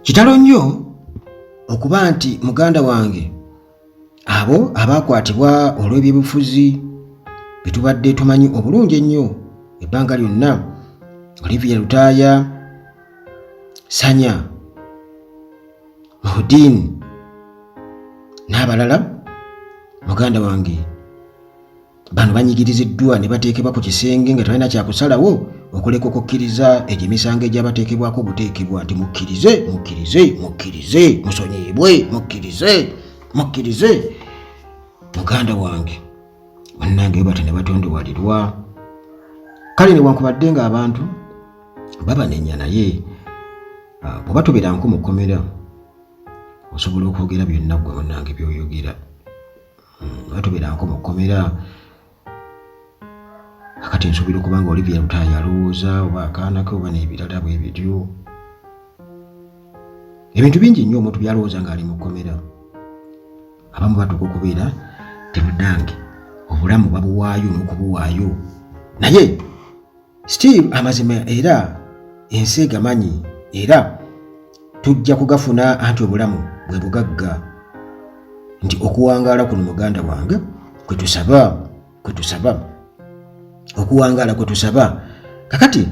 Kitalo nnyo okuba nti muganda wange abo abaakwatibwa olw'ebyobufuzi be tubadde tumanyi obulungi ennyo ebbanga lyonna, Olivia Lutaaya, Sanya Muhudin n'abalala, muganda wange bano banyigiriziddwa ne bateekebwa ku kisenge nga tebalina kyakusalawo okuleka okukkiriza egyo emisango egyabateekebwako obuteekebwa nti mukkirize, mukkirize, mukkirize, musonyiyibwe, mukkirize, mukkirize. Muganda wange, bannange batyo ne batondowalirwa. Kale newankubadde ng'abantu babanenya, naye bw'oba tobeeranko mu kkomera osobola okwogera byonna ggwe munnange by'oyogera. Oba tobeeranko mu kkomera, akati nsuubira okuba nga Olivia Lutaaya alowooza oba akaana ke oba n'ebirala bwe bityo. Ebintu bingi nnyo omuntu by'alowooza ng'ali mu kkomera. Abamu batuuka okubeera temunnange obulamu babuwaayo n'okubuwaayo, naye still amazima era ensi egamanyi era tujja kugafuna, anti obulamu bwe bugagga. Nti okuwangaala kuno muganda wange kwe tusaba, kwe tusaba okuwangaala kwe tusaba. Kakati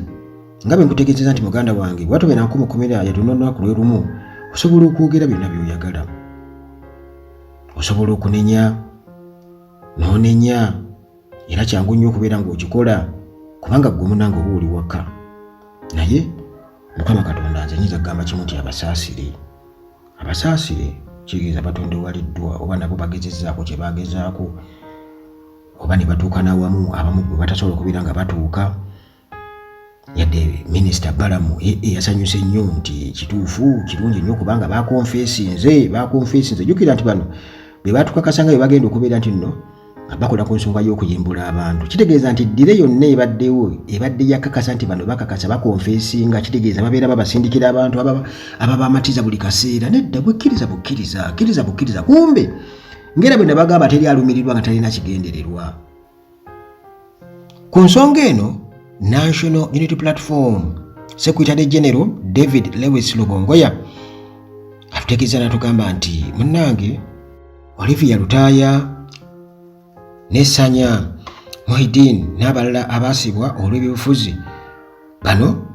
nga bwe nkutegeezeza nti muganda wange bwatobeera nkumukomera yadde olunaku lwe lumu, osobola okwogera byonna by'oyagala, osobola okunenya n'onenya, era kyangu nnyo okubeera ng'okikola kubanga ggwe munange oba oli waka. Naye Mukama Katonda, nze nyinza kugamba kimu nti abasaasire, abasaasire kitegeeza batondewaliddwa oba nabo bagezezzaako kye bagezaako oba ne batuuka n'awamu abamu bwe batasobola okubeera nga batuuka. Yadde Minisita Balamu yasanyuse nnyo nti kituufu kirungi nnyo kubanga bakonfesinze, bakonfesinze. Jjukira nti bano be batukakasa nga bwe bagenda okubeera nti nno bakola ku nsonga y'okuyimbula abantu. Kitegeeza nti ddire yonna ebaddewo ebadde yakakasa nti bano bakakasa bakonfesinga, kitegeeza babeera babasindikira abantu ababamatiza buli kaseera. Nedda, gwe kkiriza bukkiriza, kkiriza bukkiriza. Kumbe ngera bwe nabagamba teri alumirirwa nga talina kigendererwa. Ku nsonga eno, National Unity Platform Secretary General David Lewis Lubongoya atutegeeza n'atugamba nti munnange Olivia Lutaaya ne Sanya Muhideen n'abalala abaasibwa olw'ebyobufuzi bano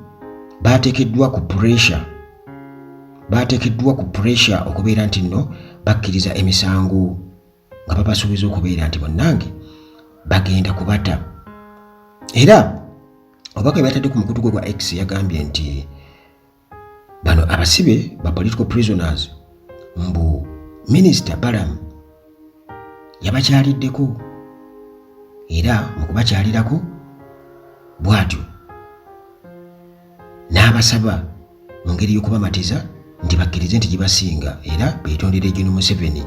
baateekeddwa ku pressure, baateekeddwa ku pressure okubeera nti nno bakkiriza emisango nga babasuubiza okubeera nti munnange bagenda kubata. Era obubaka bwe batadde ku mukutu gwe gwa X yagambye nti bano abasibe ba political prisoners mbu Minisita Balaam yabakyaliddeko, era mu kubakyalirako bw'atyo n'abasaba mu ngeri y'okubamatiza nti bakkirize nti gibasinga era beetondere Gen Museveni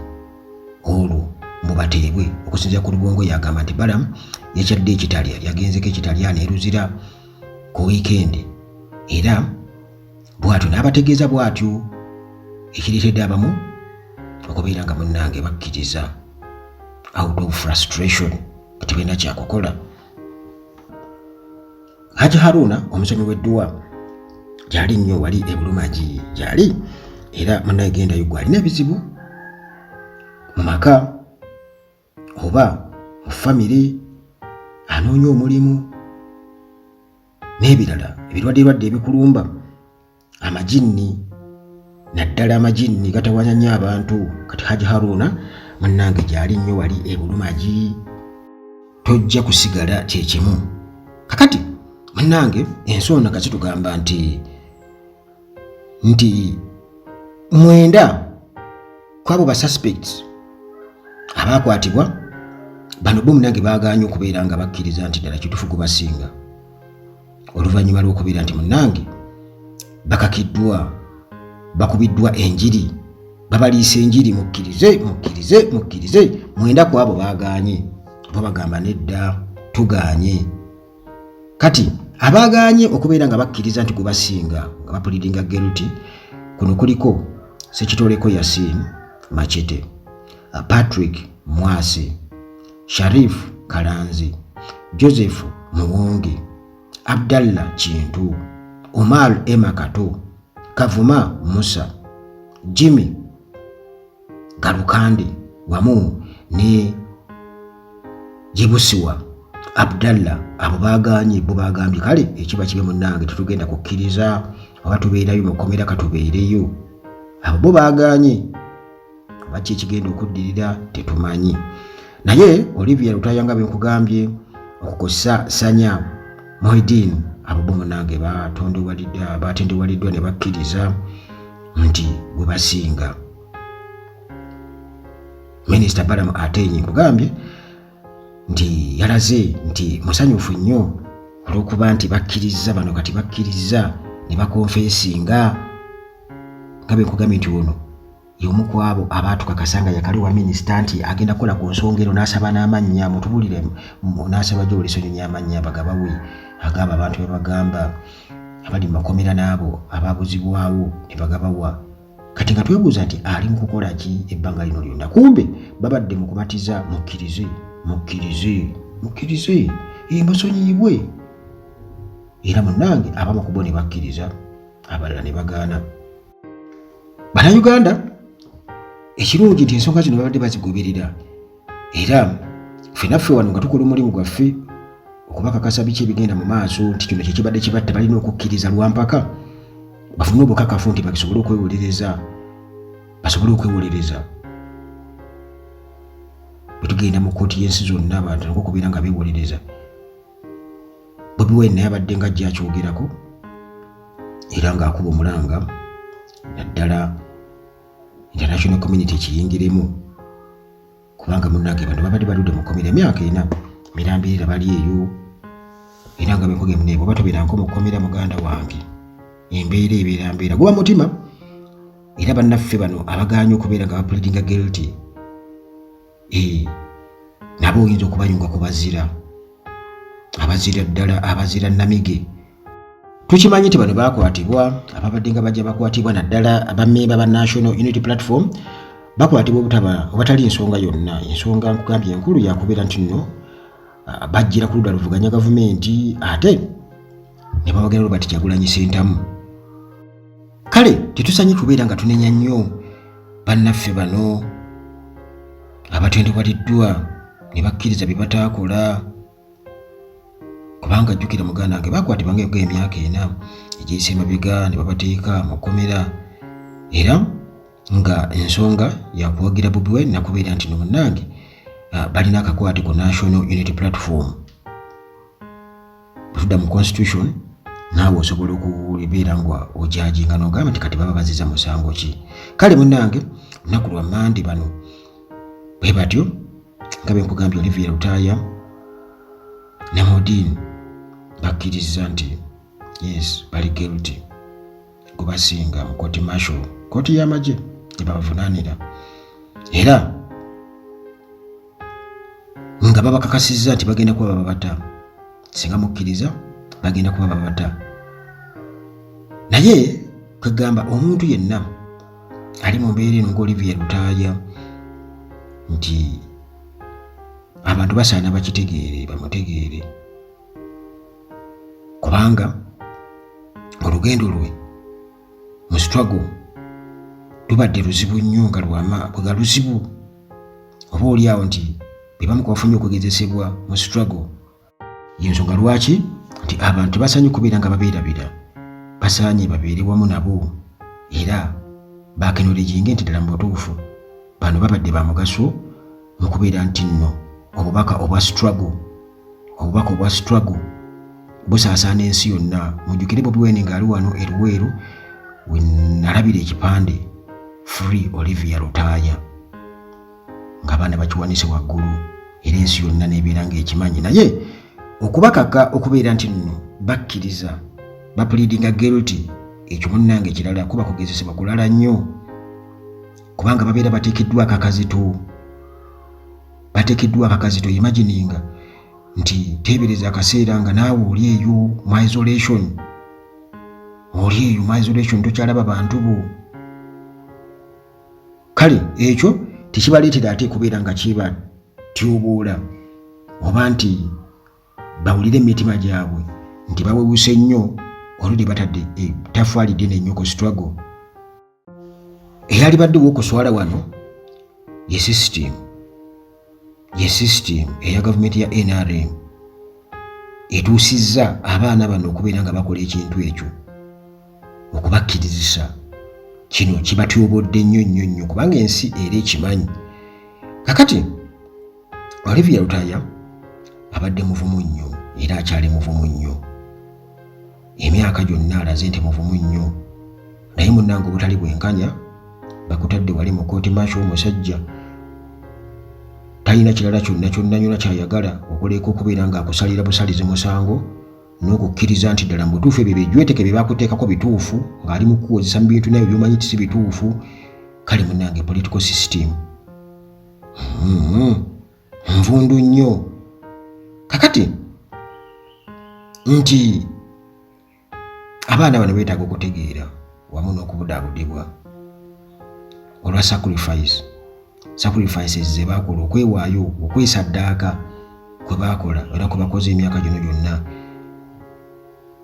olwo mbu bateebwe. Okusinziira ku Lubongo yagamba nti Balaam yakyadde ekitalya, yagenzeko ekitalya n'eruzira ku wiikendi, era bw'atyo n'abategeeza bw'atyo ekireetedde abamu okubeera nga munnange bakkiriza out of frustration nga tebalina kyakukola. Haji Haruna omusomi w'edduwa gyali nnyo wali e Bulumagi gyali, era munnaye gendayo gwe alina ebizibu mu maka oba mu famire, anoonya omulimu n'ebirala, ebirwadderwadde ebikulumba, amajinni, naddala amajinni gatawanya nnyo abantu. Kati Haji Haruna munnange gyali nnyo wali e Bulumagi, tojja kusigala kyekimu. Kakati munnange ensonda nga zitugamba nti 9 kwabo ba suspects abakwatibwa bano bo munange baagaanye okubeera nga bakkiriza nti ddala kituufu gubasinga, oluvannyuma lw'okubeera nti munnange bakakiddwa, bakubiddwa enjiri, babaliisa enjiri, mukkirize, mukkirize, mukkirize. 9 ku abo baagaanye, bo bagamba nedda tugaanye. Kati abaagaanye okubeera nga bakkiriza nti gubasinga nga bapulidinga guilty, kuno kuliko Sekitoleko Yasin Machete, Patrick Mwase, Sharif Kalanzi, Joseph Muwonge, Abdallah Kintu, Omar Emma Kato, Kavuma Musa. Jimmy Galukande wamu ne Jibusiwa Abdallah abo baagaanye. Bo bagambye kale ekiba kibe munnange, tetugenda kukkiriza, oba tubeerayo mukomera katubeereyo. Abo bo baagaanye, oba ki ekigenda okuddirira tetumanyi. Naye Olivia Lutaaya nga bwenkugambye okukosa Sanya Muhidin, abo bo munnange batendewaliddwa ne bakkiriza nti gwe basinga. Minisita Balamu Atenyi nkugambye nti yalaze nti musanyufu nnyo olw'okuba nti bakkirizza bano, kati bakkirizza ne bakonfeesinga. Nga bwe nkugambye nti ono y'omu ku abo abaatukakasa nga yakaliwa minisita nti agenda kukola ku nsonga eno, n'asaba n'amannya mutubulire, n'asaba gy'oli Ssenyonyi amannya bagabawe agabo abantu be bagamba abali mu makomera n'abo ababuzibwawo ne bagabawa. Kati nga twebuuza nti ali mu kukola ki ebbanga lino lyonna? Kumbe babadde mu kubatiza, mukkirize, mukkirize, mukkirize, musonyiyibwe. Era munnange abamu ku bo ne bakkiriza, abalala ne bagaana. Bannayuganda, ekirungi nti ensonga zino babadde bazigoberera, era ffenna ffe wano nga tukola omulimu gwaffe okubakakasa biki ebigenda mu maaso, nti kino kyekibadde kibatta, balina okukkiriza lwampaka bafune obukakafu nti basobole okwewolereza, basobole okwewolereza. Bwe tugenda mu kkooti y'ensi zonna, abantu nako okubeera nga beewolereza. Bobi Wine naye abadde nga ajja akyogerako era ng'akuba omulanga naddala international community ekiyingiremu, kubanga munnange bano babadde baludde mu kkomera emyaka 4 mirambirira bali eyo. Era nga benkuge mune, bw'oba tobeeranko mu kkomera muganda wange, embeera ebeera mbeera guba mutima. Era bannaffe bano abagaanye okubeera nga bapleadinga guilty, nabo oyinza okubayunga ku bazira, abazira ddala, abazira namige. Tukimanyi nti bano bakwatibwa, ababadde nga bajja bakwatibwa naddala abammemba ba National Unity Platform, bakwatibwa obutaba obatali nsonga yonna. Ensonga nkugambye enkulu yakubeera nti nno bajjira ku ludda luvuganya gavumenti, ate ne bawagira Robert Kyagulanyi Ssentamu. Kale tetusanye kubeera nga tunenya nnyo bannaffe bano abatendewaliddwa ne bakkiriza bye bataakola, kubanga jjukira muganda wange, bakwatibwa nga emyaka 4 egiyise emabega ne babateeka mu kkomera, era nga ensonga yakuwagira Bobi Wine nakubeera nti no munnange balina akakwate ku National Unity Platform. Bwetudda mu constitution, naawe osobola okubeera nga ojajinga n'ogamba nti kati baba baziza musango ki? Kale munnange, lunaku lwa Mande bano bwe batyo nga bwe nkugambye, Olivia Lutaaya ne Modin bakkiriza nti yes, bali guilty, gubasinga mu kooti martial, kooti y'amagye gye babavunaanira, era nga babakakasizza nti bagenda kuba babata singa mukkiriza, bagenda kuba babata. Naye kwegamba omuntu yenna ali mu mbeera eno nga Olivia Lutaaya, nti abantu basaana bakitegeere, bamutegeere, kubanga olugendo lwe mu struggle lubadde luzibu nnyo, nga lwama bwega luzibu, oba oli awo nti be bamu ku bafunye okugezesebwa mu struggle. Yensonga lwaki nti abantu tebasaanye kubeera nga babeerabira, basaanye babeere wamu nabo era bakenolejinge nti ddala mu butuufu bano babadde ba mugaso mu kubeera nti nno obubaka obwa struggle, obubaka obwa struggle busaasaana ensi yonna. Mujjukire Bobi Wine ng'ali wano e Luweero, we nalabira ekipande "Free Olivia Lutaaya" ng'abaana bakiwanise waggulu, era ensi yonna n'ebeera ng'ekimanyi. Naye okubakaka okubeera nti nno bakkiriza, bapleadinga guilty, ekyo munnange kirala, kuba kugezesebwa kulala nnyo, kubanga babeera bateekeddwako akazito, bateekeddwako akazito. Imagininga nti teebereza akaseera nga naawe oli eyo mu isolation, oli eyo mu isolation, tokyalaba bantu bo. Kale ekyo tekibaleetera ate kubeera nga kibatyoboola oba nti bawulire emitima gyabwe nti bawewuse nnyo, oludde batadde ettafaali ddene nnyo ku struggle. Eyalibadde owokuswala wano ye system, ye system eya gavumenti ya NRM etuusizza abaana bano okubeera nga bakola ekintu ekyo, okubakkirizisa kino kibatyobodde nnyo nnyo nnyo, kubanga ensi era ekimanyi. Kakati Olivia Lutaaya abadde muvumu nnyo era akyali muvumu nnyo, emyaka gyonna alaze nti muvumu nnyo, naye munnange obutali bwenkanya bakutadde wali mu kooti maasho. Omusajja talina kirala kyonna kyonna nyona kyayagala okuleka okubeera ng'akusalira busalizi musango n'okukkiriza nti ddala mu butuufu ebyo byejweteke bye bakuteekako bituufu, ng'ali mu kukuwozesa mu bintu naye by'omanyi ti si bituufu. Kale munnange, political system nvundu nnyo. Kakati nti abaana bano beetaaga okutegeera wamu n'okubudaabudibwa olwa sacrifices ze baakola, okwewaayo, okwesaddaaka kwe baakola era kwe bakoze emyaka gino gyonna,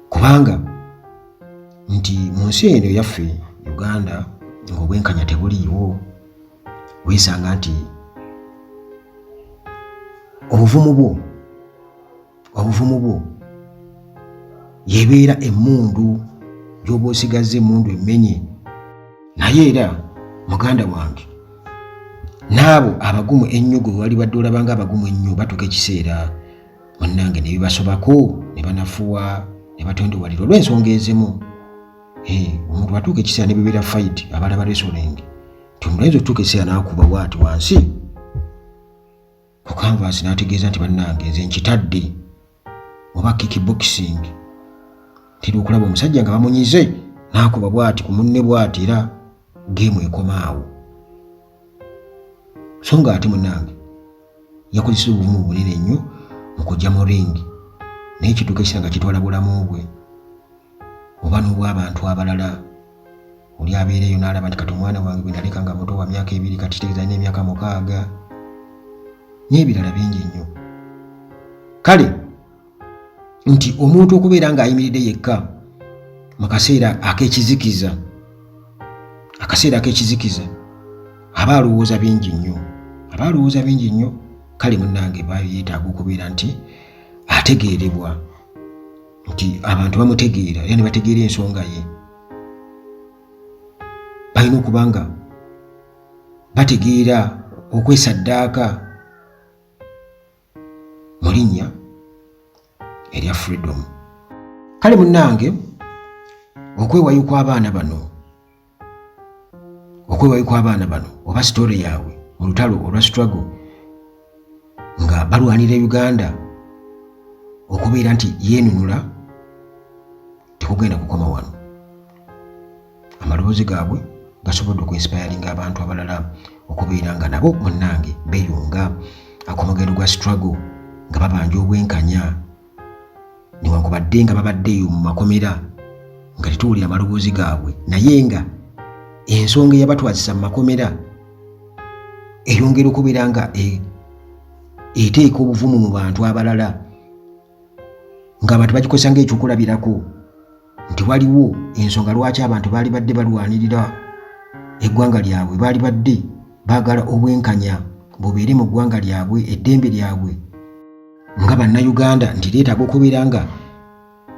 kubanga nti mu nsi eno yaffe Uganda ng'obwenkanya tebuliiwo, weesanga nti obuvumu bwo yebeera emmundu gy'oba osigazza, emmundu emmenye. Naye era muganda wange, n'abo abagumu ennyo gwe wali badde olabanga abagumu ennyo batuuka ekiseera munnange ne bibasobako ne banafuwa ne batondewalira olw'ensonga ezimu. Omuntu atuuka ekiseera ne bibeera fight, abalaba wrestling, nti omuntu ayinza okutuuka ekiseera n'akuba waati wansi ku canvas n'ategeeza nti bannange nze nkitadde, oba kick boxing, ntera okulaba omusajja nga bamunyize n'akuba bwati ku munne bwati, era game ekoma awo. So nga ate munnange yakozesa obuvumu bunene nnyo mu kujja mu ring, naye kituuka ekiseera nga kitwala bulamu bwe oba n'obw'abantu abalala. Oli abeera eyo n'alaba nti kati omwana wange gwe naleka nga muto wa myaka 2, kati kitegeeza alina emyaka 6, n'ebirala bingi nnyo. Kale nti omuntu okubeera ng'ayimiridde yekka mu kaseera ak'ekizikiza, akaseera ak'ekizikiza, aba alowooza bingi nnyo, aba alowooza bingi nnyo. Kale munnange, yeetaaga okubeera nti ategeerebwa, nti abantu bamutegeera era ne bategeera ensonga ye. Balina okuba nga bategeera okwesaddaaka mu linnya erya freedom. Kale munnange, okwewayo kw'abaana bano, okwewayo kw'abaana bano oba story yaabwe mu lutalo olwa struggle nga balwanira Uganda okubeera nti yeenunula tekugenda kukoma wano. Amaloboozi gaabwe gasobodde okuinspiringa abantu abalala okubeera nga nabo munnange beeyunga akomugendo gwa struggle nga babanja obwenkanya, newankubadde nga babadde eyo mu makomera nga tetuwulira amaloboozi gaabwe, naye nga ensonga eyabatwazisa mu makomera eyongera okubeera nga eteeka obuvumu mu bantu abalala, ng'abantu bagikozesa ng'ekyokulabirako nti waliwo ensonga lwaki abantu baali badde balwanirira eggwanga lyabwe, baali badde baagala obwenkanya bubeere mu ggwanga lyabwe, eddembe lyabwe nga Bannayuganda nti lyetaaga okubeera nga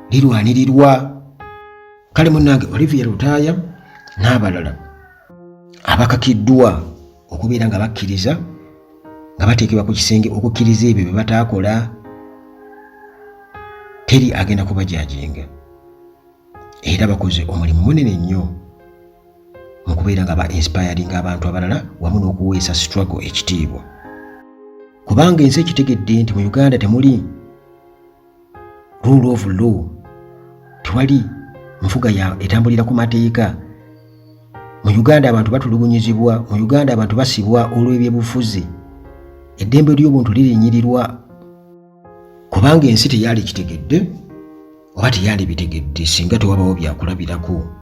lirwanirirwa. Kale munnange, Olivia Lutaaya n'abalala abakakiddwa okubeera nga bakkiriza nga bateekebwa ku kisenge okukkiriza ebyo bye bataakola, teri agenda kubajajinga, era bakoze omulimu munene nnyo mu kubeera nga ba inspiringa abantu abalala wamu n'okuweesa struggle ekitiibwa, kubanga ensi ekitegedde nti mu Uganda temuli rule of law, tewali nfuga ya etambulira ku mateeka. Mu Uganda abantu batulugunyizibwa, mu Uganda abantu basibwa olw'ebyobufuzi, eddembe ly'obuntu lirinyirirwa, kubanga ensi teyali kitegedde oba teyali bitegedde singa tewabawo byakulabirako.